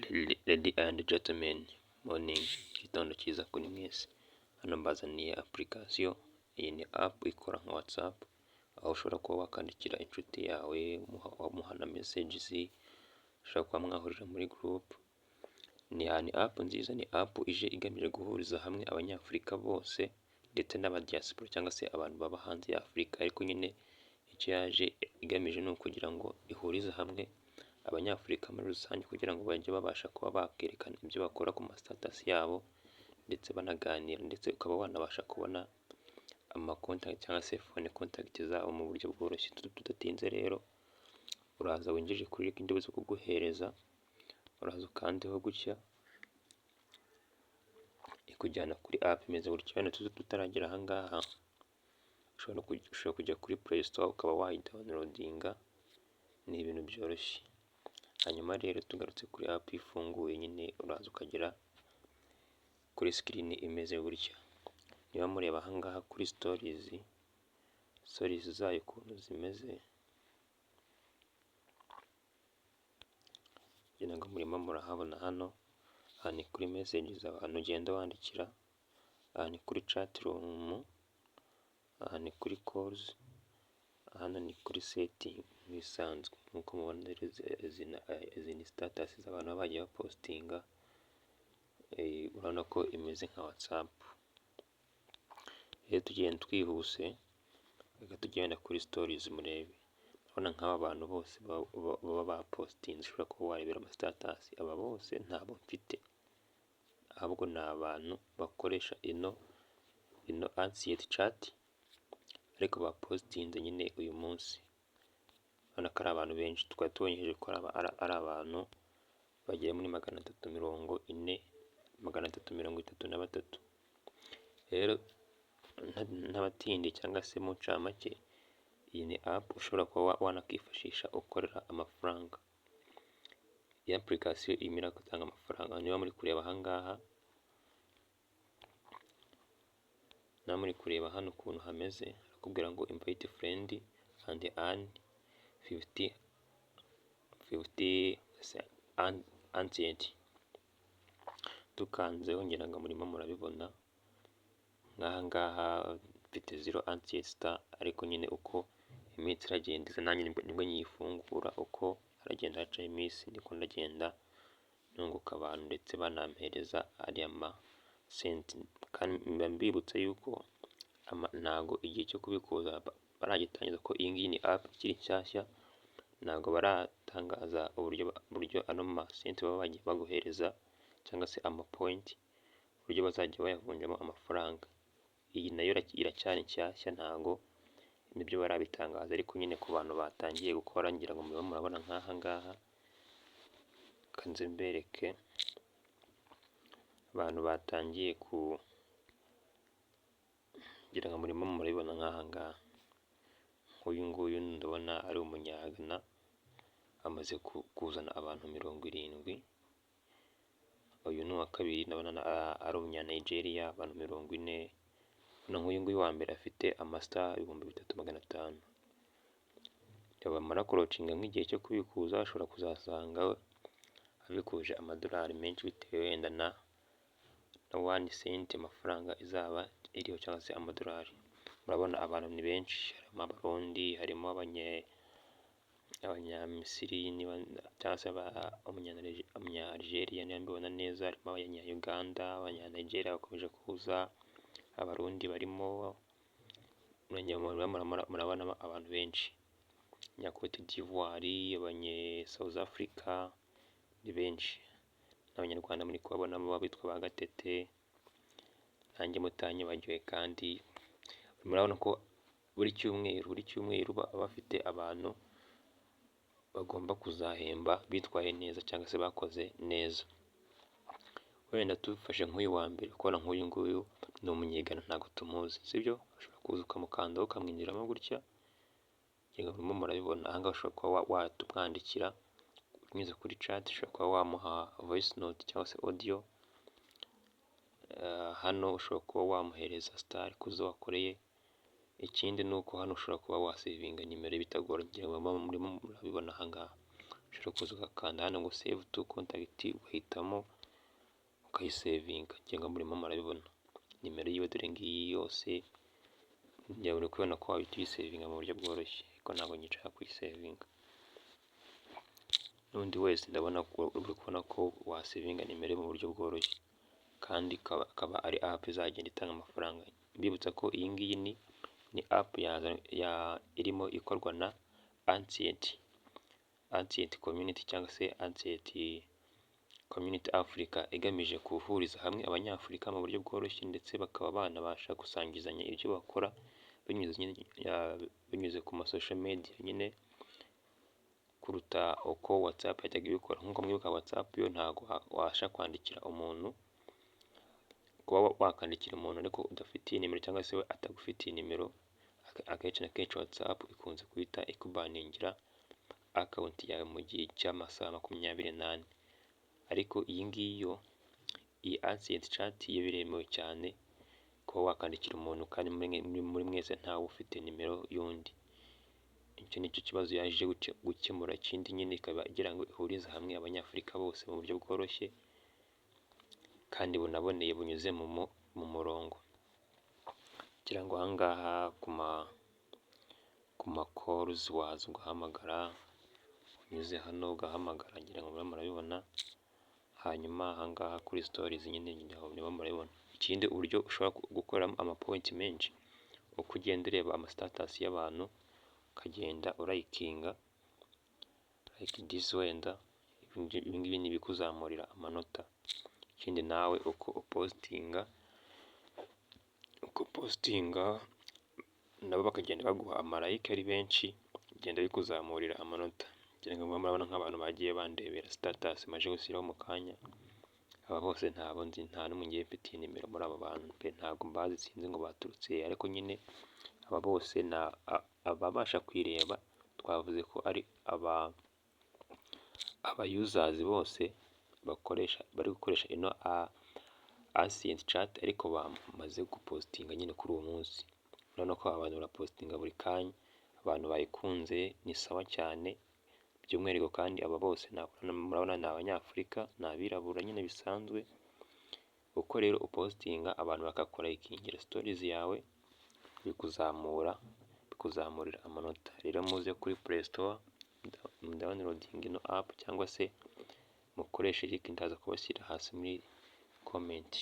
Ladies and gentlemen, morning, igitondo cyiza kuri mwese. Hano mbazaniye application, iyi ni app ikora nka WhatsApp, aho ushobora kuba wakandikira inshuti yawe, wamuha na messages, ushobora kuba mwahurira muri group. Ni app nziza, ni app ije igamije guhuriza hamwe Abanyafurika bose ndetse n'aba diaspora cyangwa se abantu baba hanze ya Afurika, ariko nyine icyo yaje igamije ni ukugira ngo ihurize hamwe Abanyafurika muri rusange kugira ngo bajye babasha kuba bakerekana ibyo bakora ku ma status yabo ndetse banaganira, ndetse ukaba wanabasha kubona ama contact cyangwa se phone contact zabo mu buryo bworoshye. Tudatinze rero, uraza winjire kuri link ndibuze kuguhereza, uraza ukandeho gutya, ikujyana kuri app imeze gutya. Wenda tutaragera aha ngaha, ushobora kujya kuri Play Store ukaba wayidownloadinga, ni ibintu byoroshye. Hanyuma rero tugarutse kuri app ifunguye nyine, uraza ukagera kuri screen imeze gutya. Niba mureba aha ngaha kuri stories, stories zayo ukuntu zimeze, ngira ngo murimo murahabona hano, aha ni kuri messages abantu ugenda wandikira, aha ni kuri chat room, aha ni kuri calls, hano ni kuri setting nk'ibisanzwe. Nk'uko mubona rero, izi ni status z'abantu baba bagiye bapostinga, urabona ko imeze nka WhatsApp. Rero tugenda twihuse, reka tugenda kuri stories murebe. Urabona nk'aba bantu bose baba bapostinze, ushobora kuba warebera ama status, aba bose ntabo mfite, ahubwo ni abantu bakoresha ino Ancient Chat ariko bapostinze nyine uyu munsi. Urabona ko ari abantu benshi, twari tubonye hejuru ko ari abantu bagera muri 340, 333. Rero ntabatindiye cyangwa se mu ncamake, iyi ni app ushobora kuba wanakifashisha ukorera amafaranga. Iyi application irimo iratanga amafaranga. Niba muri kureba aha ngaha, niba muri kureba hano ukuntu hameze, arakubwira ngo "Invite friend and earn 50 50 Ancient". Dukanzeho, ngira ngo murimo murabibona, nk'aha ngaha mfite 0 Ancient star, ariko nyine uko iminsi iragenda iza nanjye nibwo nyiyifungura, uko haragenda hacaho iminsi niko ndagenda nunguka abantu ndetse banampereza ariya masenti. Kandi mba mbibutsa yuko ntago igihe cyo kubikuza baragitangiza, ko iyi ngiyi ni app ikiri nshyashya, ntabwo baratangaza uburyo ano masenti baba bagiye baguhereza cyangwa se ama point, uburyo bazajya bayavunjamo amafaranga. Iyi nayo iracyari nshyashya, ntago nibyo barabitangaza, ariko nyine ku bantu batangiye gukora, ngira ngo murimo murabona nk'aha ngaha, reka nze mbereke abantu batangiye ku, ngira ngo murimo murabibona nk'aha ngaha, nk'uyu nguyu ndabona ari Umunyagana, amaze kuzana abantu 70. Uyu ni uwa kabiri, ndabona ari Umunyanigeria, abantu 40. Nk'uyu nguyu wa mbere afite ama star 3500. Bamara kulaunchinga nk'igihe cyo kubikuza, ashobora kuzasanga abikuje amadolari menshi bitewe wenda na 1 cent amafaranga izaba iriho cyangwa se amadolari. Murabona abantu ni benshi, harimo Abarundi, harimo Abanyamisiri cyangwa se Umunya-Algeria niba mbibona neza, harimo Abanya-Uganda, Abanya-Nigeria bakomeje kuza, Abarundi barimo, murabonamo abantu benshi, Abanya-Cote d'Ivoire, Abanya-South Africa ni benshi, n'Abanyarwanda muri kubabonamo abitwa ba Gatete, nanjye mutanyibagiwe. Kandi murabona ko buri cyumweru, buri cyumweru baba bafite abantu bagomba kuzahemba bitwaye neza cyangwa se bakoze neza. Wenda tufashe nk'uyu wa mbere, kubona nk'uyu nguyu ni Umunyegana, ntabwo tumuzi, sibyo? Ushobora kuza ukamukandaho ukamwinjiramo gutya, murimo murabibona aha ngaha. Ushobora kuba watumwandikira unyuze kuri chat, ushobora kuba wamuha voice note cyangwa se audio. Hano ushobora kuba wamuhereza star ku zo wakoreye. Ikindi ni uko hano ushobora kuba wasavinga nimero bitagoranye, murimo murabibona aha ngaha. Ushobora kuza ugakanda hano ngo "Save to contact", ugahitamo ukayisevinga. Ngira ngo murimo murabibona nimero yiwe, dore ngiyi yose. Ngira ngo uri kubibona ko wahita uyisevinga mu buryo bworoshye, ariko ntabwo ngishaka kuyisevinga. N'undi wese ndabona ko uri kubona ko wasevinga nimero mu buryo bworoshye, kandi akaba ari app izagenda itanga amafaranga. Mbibutsa ko iyi ngiyi ni app ya irimo ikorwa na Ancient Community cyangwa se Ancient Community Africa, igamije guhuriza hamwe Abanyafurika mu buryo bworoshye, ndetse bakaba banabasha gusangizanya ibyo bakora binyuze ku ma social media nyine, kuruta uko WhatsApp yajyaga ibikora. Nk'uko mwibuka, WhatsApp yo ntabwo wabasha kwandikira umuntu, kuba wakandikira umuntu ariko udafitiye nimero cyangwa se we atagufitiye nimero. Akenshi na kenshi WhatsApp ikunze guhita ikubaningira account yawe mu gihe cy'amasaha 24. Ariko iyi ngiyi yo, iyi Ancient Chat yo, biremewe cyane kuba wakandikira umuntu kandi muri mwese ntawe ufite nimero y'undi. Icyo ni cyo kibazo yaje gukemura. Ikindi nyine, ikaba igira ngo ihurize hamwe Abanyafurika bose mu buryo bworoshye kandi bunaboneye, bunyuze mu murongo. Ngira ngo aha ngaha ku ma calls, waza ugahamagara unyuze hano, ugahamagara. Ngira ngo murimo murabibona. Hanyuma aha ngaha kuri stories nyine murimo murabibona. Ikindi, uburyo ushobora gukoramo ama points menshi, uko ugenda ureba ama status y'abantu, ukagenda urayikinga like this wenda, ibi ngibi ni ibikuzamurira amanota. Ikindi nawe, uko upositinga nabo bakagenda baguha ama like ari benshi, bigenda bikuzamurira amanota. Ngira ngo murabona nk'abantu bagiye bandebera status maze gushyiraho mu kanya. Aba bose ntabo nzi, nta n'umwe ngiye mfitiye nimero muri aba bantu pe. Ntabwo mbazi, sinzi ngo baturutse he, ariko nyine aba bose ni ababasha kuyireba. Twavuze ko ari aba users bose bakoresha, bari gukoresha ino Ancient Chat, ariko bamaze gupositinga nyine kuri uwo munsi. Urabona ko abantu barapositinga buri kanya, abantu bayikunze, ni sawa cyane by'umwihariko. Kandi aba bose murabona ni Abanyafurika, ni abirabura nyine bisanzwe. Uko rero upositinga, abantu bakakurayikingira stories yawe, bikuzamurira amanota. Rero muze kuri Play Store mudownloadinge ino app, cyangwa se mukoreshe link ndaza kubashyira hasi muri comment.